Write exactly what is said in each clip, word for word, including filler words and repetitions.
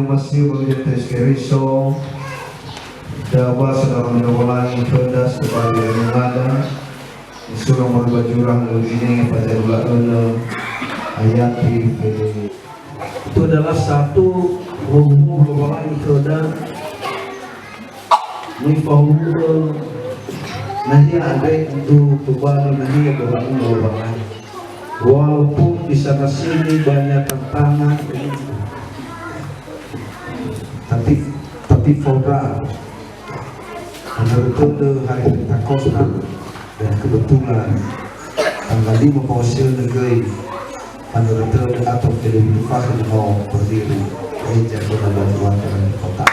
Masiu ba Yesu Keriso, da ba saudara Lowalangi khöda, sebab dia mengada, nisura moroi ba zura halöŵö zinenge fajarula önö ayati fede. Itu adalah satu hukum Lowalangi khöda, mifahowu'ö nahia andre untuk tobali nahia ba wangi Lowalangi. Walaupun di sana sini banyak tantangan, tapi, tapi faoda. Menurut Tonde hari Pentakosta, dan kebetulan tanggal lima Paoseone göi, menurut Tonde atau Federico Fahri no berdiri gereja Kota Batu Wangkal Kota.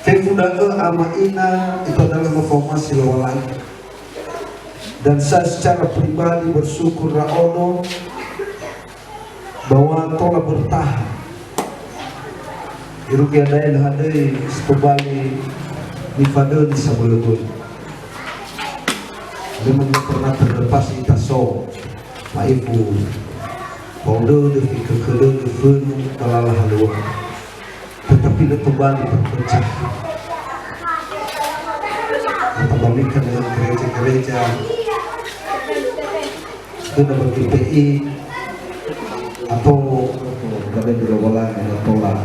Fefu da'ö ama ina itu adalah reformasi Lowalangi. Dan saya secara pribadi bersyukur raono bahwa tola bertahan. Irugi ada lö hadöi si tobali nifadöli sabölö-bölö. Memang nggak pernah terlepas ita so, ma'ifu, fao dödö, fikhökhö dödö, fönu, ba lala halöŵö. Tetapi lö tobali terpecah. Atau balikan dengan gereja-gereja. Itu dapat G P I atau Badan Lowalangi yang tola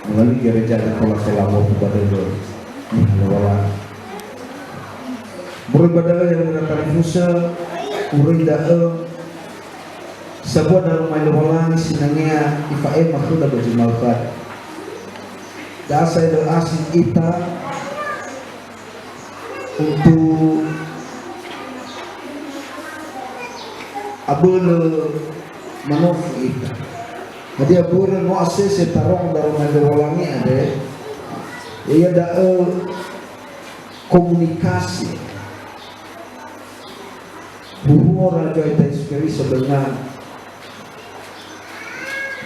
melalui gereja dan tola-tola mau Badan Lowalangi. Moroi ba da'ö yang mengatakan khusus, urui da'ö Sabua daroma Lowalangi sinangea ifa'ema khöda ba zi ma'ökhö. Da'a sa'ae lö asing ita untuk abölö manofu ita. Hadia börö no asese tarongo daroma Lowalangi andre, ya'ia da'ö komunikasi. Huhuo Raja ita Yesu Keriso dengan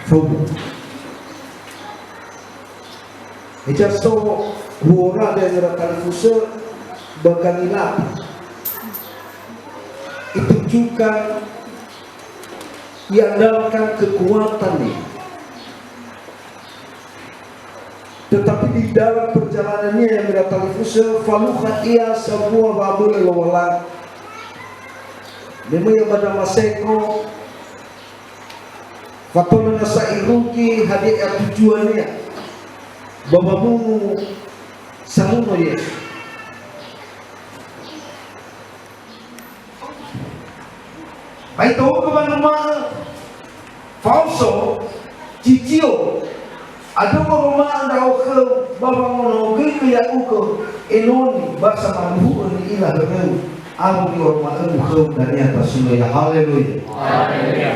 faudu. Heza so huora da'ö ira talifusö ba gangilata. Itunjukkan, iandalkan kekuatan nia. Tetapi di dalam perjalanannia yang mira talifusö, falukha ia sambua wa'abölö Lowalangi. Me möi ia ba Damaseko, fatola nasa irugi hadia ia tujuannia ba wamunu samuno Yesu. Ba itohugö wanuma'ö, faoso, cicio, andrö wa'oroma'ö ndra'o khöu ba wangonogöigö ya'ugö enoni ba samaduhu'ö ni'ila höröu, awö ni'oroma'ögu khöu dania tasunö ia. Haleluya. Haleluya.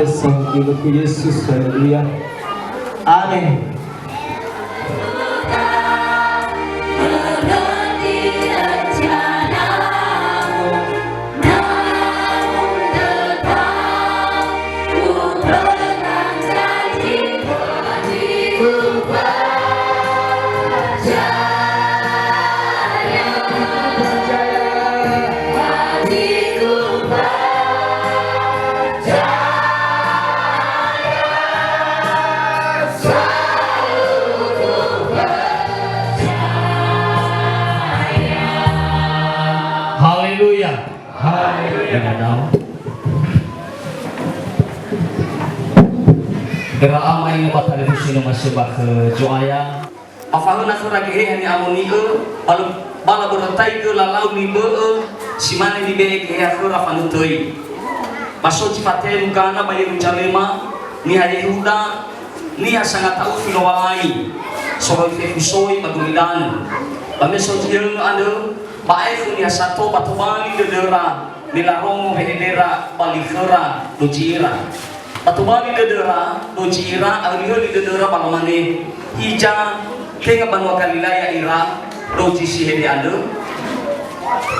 Sangkilo ku Yesus, haleluya. Amin. Haleluya. Haleluya. Ira ama ina ba talifusö no maseba khö Zo'aya. Ba fahöna khöra Geheha ni'amoni'ö, ba lö-, ba labörötaigö lalau nibö'ö, si mane nibe'e Geheha khöra fanötöi. Ba so zi fatelu Gana ba Yeruzalema, niha Yehuda, niha sangata'ufi Lowalangi, soroi fefu soi ba gulidanö. Ba me so zi höngö andrö, ba aekhö niha sato ba tobali dödöra, me larongo we'elera ba li khöra dozi ira. Ba tobali dödöra, dozi ira, ahöli-höli dödöra ba lamane, "Hiza, tenga banua Galilea ira, dozi si hede andrö?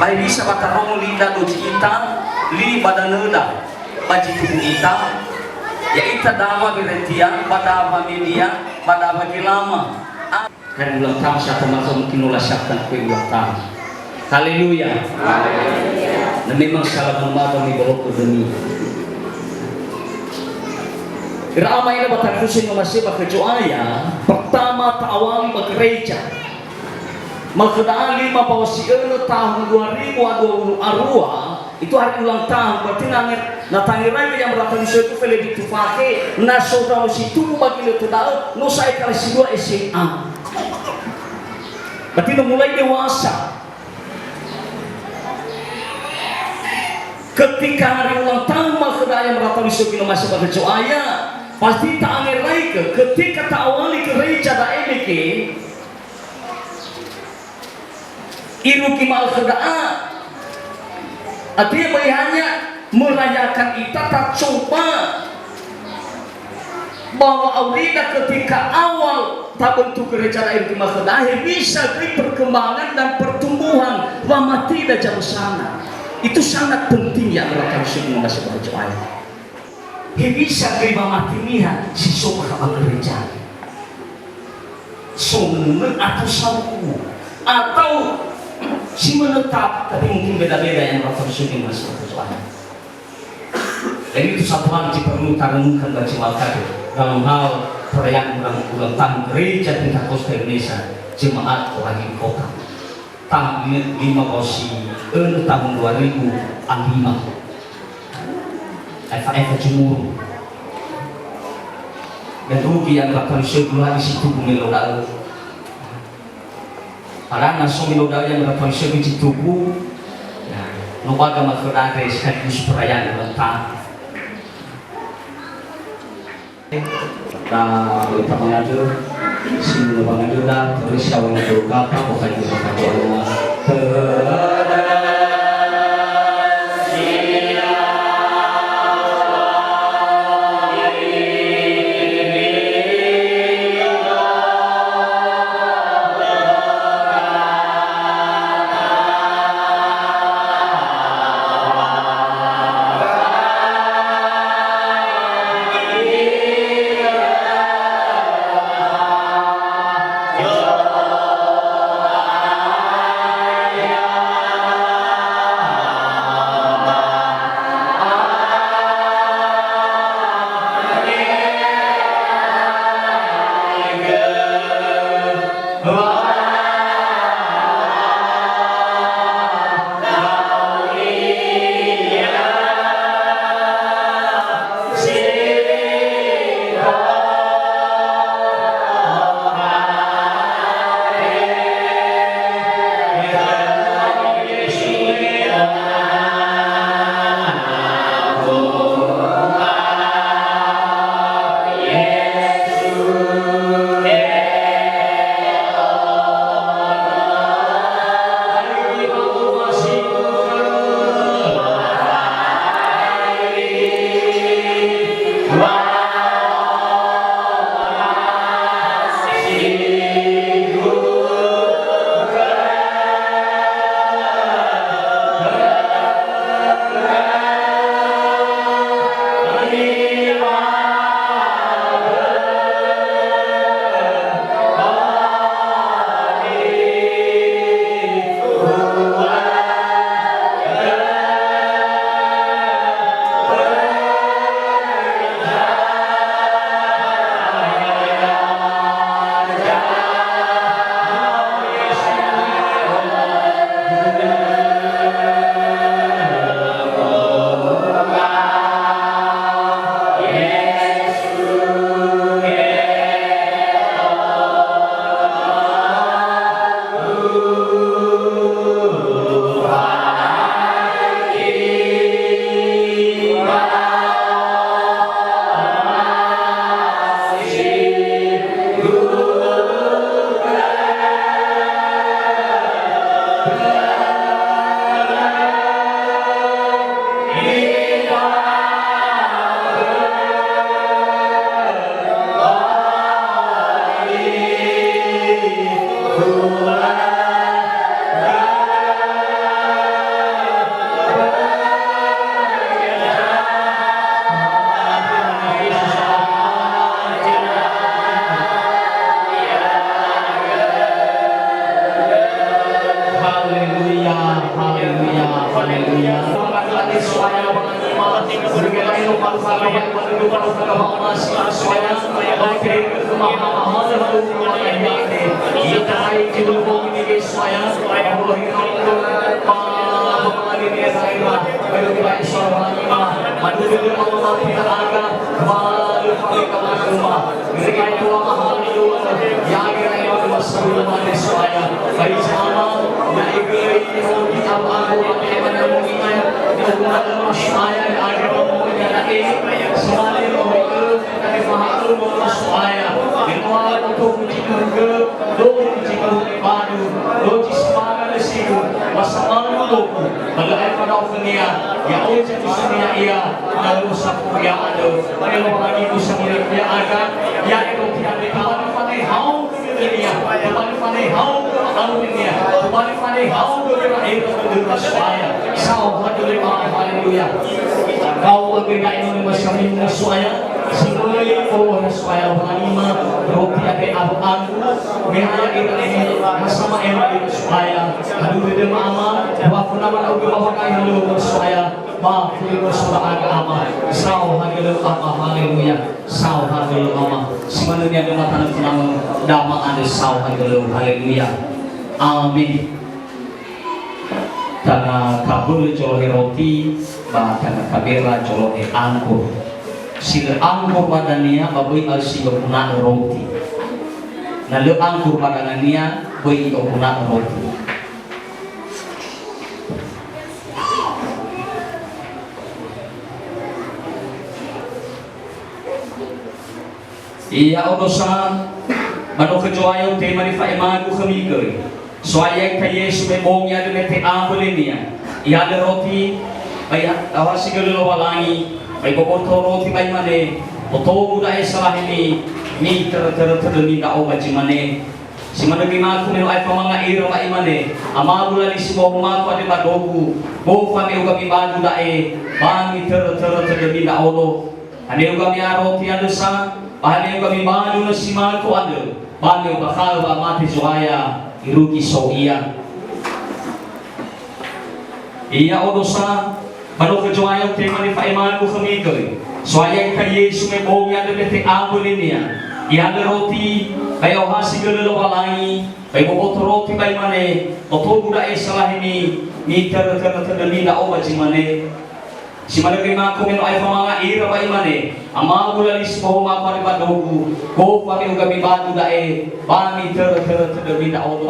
Ba hewisa ba tarongo lida dozi ita, li ba danöda, ba zi tubu ita, ya'ita dawa Beretia, ba dawa Media, ba dawa Gelama." Hari ulang tahun satu masa mungkin nola siapkan kue ulang tahun. Haleluya. Haleluya. Na memang salah memahami boloko demi. Ira ama ina ba talifusö no maseba khö Zo'aya, pertama ta'awali ba gereja. Makhöda'a lima bawa si'önö tahun dua ribu a dua puluh a rua, itu hari ulang tahun, berarti na nge-, na tangerai ya merata miso itu fele di tufake, na so dalu si tubu ba gilö to da'ö, no sa'e kali si dua S M A. Berarti no mulai dewasa. Ketika hari ulang tahun makhöda'a ya merata miso gino masuk pada Zo'aya, pasti ta'angerai ke, ketika ta'awali gereja da'e mege, Irugi ma'ökhö da'a. Artinya, böi hanya merayakan ita, tacoba bahwa aurida ketika awal tabentuk gereja da'a irugi ma'ökhö da'a, hewisa göi perkembangan dan pertumbuhan wamatida zamösana. Itu sangat penting ya, ira talifusö no maseba khö Zo'aya. Hewisa göi wamati niha si so bakha ba gereja. Sonunu atau sawu. Atau si menetap, tapi mungkin beda-beda yang bakha so di masa perjuangan. Dan itu satu hal yang perlu kita renungkan dan jemaat dalam hal perayaan ulang, ulang tahun Gereja Pentakosta Indonesia, Jemaat Pelangi Kota. Tahun lima ratus enam, tahun dua ribu lima. Efa-efa cumuru. Dan rugi yang bakal syukur lagi situ bumi lo da'ö. Padahal na so milo da'ö yang bakal syukur situ bu. Nah, no baga makhöda sekaligus perayaan ulang tahun. Da, ita mangandrö, si no mangandröda, terus siawa ngandrö kata, pokoknya kita kata Allah. Haleluya. Kau bagi da'i noni masami So'aya, semai So'aya, wanima roti ate abu anggur, mehaya ira ini, masama ema ira So'aya, aduh dede mama, wa kuna mana uga bawa kai halu So'aya, ma fulu So'aya aga ama, sao hagele ama, haleluya, sao hagele ama, semana ni ada mata nama dama ada sao hagele, haleluya, amin. Tanga kabölö zolohe roti, ba tanga kabera zolohe anggur. Si lö anggur ba dania, ba böi ausio guna'ö roti. Na lö anggur ba dania, böi i'oguna'ö roti. Ya'odo sa, ba no khö Zo'aya utema nifa'emagu khömi göi. So'aya ita Yesu me bongi andrö me te'a mbölinia. Ihalö roti, ba iha-, ihaohasi gölö Lowalangi, ba iboboto roti ba imane, "Otogu da'e salahemi, mitörötörö tödömi ndra'o ba zi mane." Si manö göi mako me no aefa manga ira ba imane, "Amagu lali si bohou mako andre ba ndra'ogu, gofu haniuga mibadu da'e, ba mitörötörö tödömi ndra'odo." Haniuga mi'a roti andrö sa, ba haniuga mibadu nösi mako andrö, ba mi'ombakha'ö wa'amate Zo'aya irugi so ia. Ya'odo sa, ba no khö Zo'aya utema nifa'emagu khömi göi. So'aya ita Yesu me bongi andrö me te'a mbölinia. Ihalö roti, ba i'aohasi gölö Lowalangi, ba iboboto roti ba imane, "Otogu da'e salahemi, mitörötörö tödömi ndra'o ba zi mane." Si manö göi mako me no aefa manga ira ba imane, "Amagu lali si bohou mako andre ba ndra'ogu, gofu haniuga mibadu da'e, ba mitörötörö tödömi ndra'odo."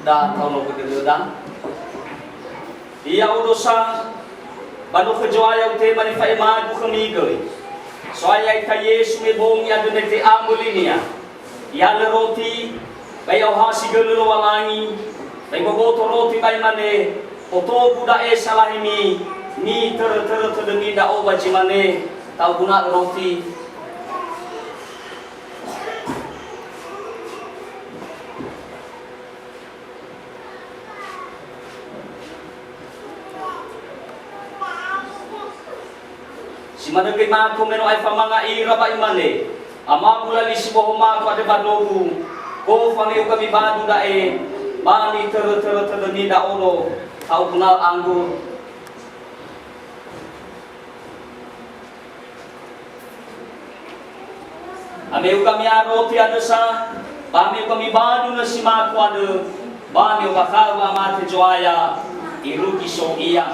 Da taono gö dödöda. Ya'odo sa, ba no khö Zo'aya utema nifa'emagu khömi göi. So'aya ita Yesu me bongi andrö me te'a mbölinia. Ihalö roti, ba i'aohasi gölö Lowalangi, ba iboboto roti ba imane, Otogu da'e salahimi, mitörö-törö tödömi ndra'o ba zi mane, ta'oguna'ö roti. Si manö göi mako me no aefa manga ira ba imane, "Amagu lali si bohou mako andre ba nogu, gofa me uga mibadu da'e, ba mitörö-törö tödömi ndra'odo, ta'oguna'ö anggur." Ameuga mi'a roti andrö sa, ba ameuga mibadu nösi mako andrö, ba mi'ombakha'ö wa'amate Zo'aya, irugi so ia.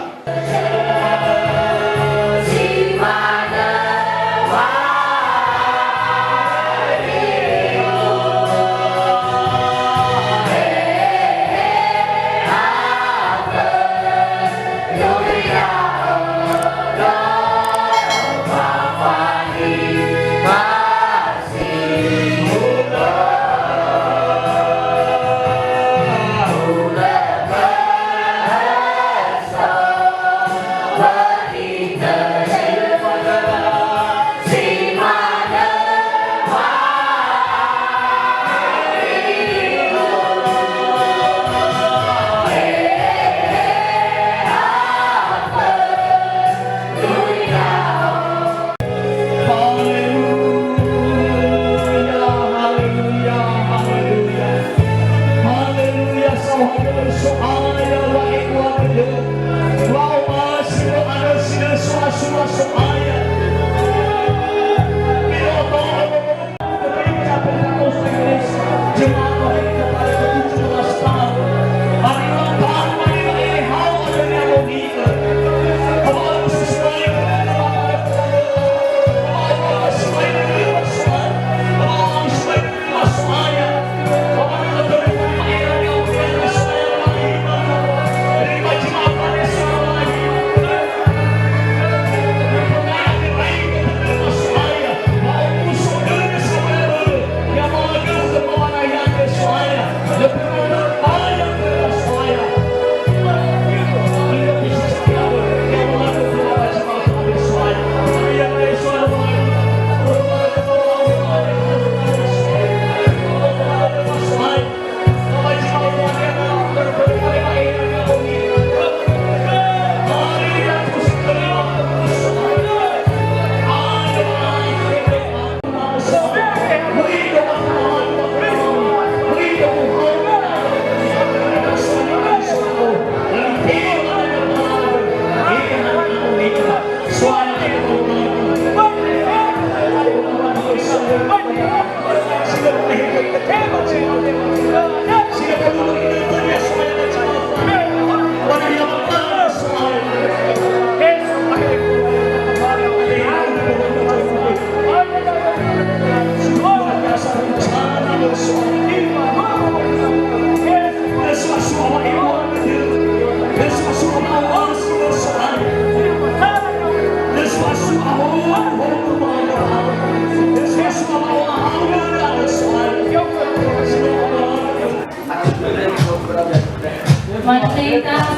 Haleluya, haleluya, haleluya. Haleluya, saohagölö So'aya wa'ebua dödö. Wa'omasi wa'anösi-nösi, so'asua So'aya. Mate ita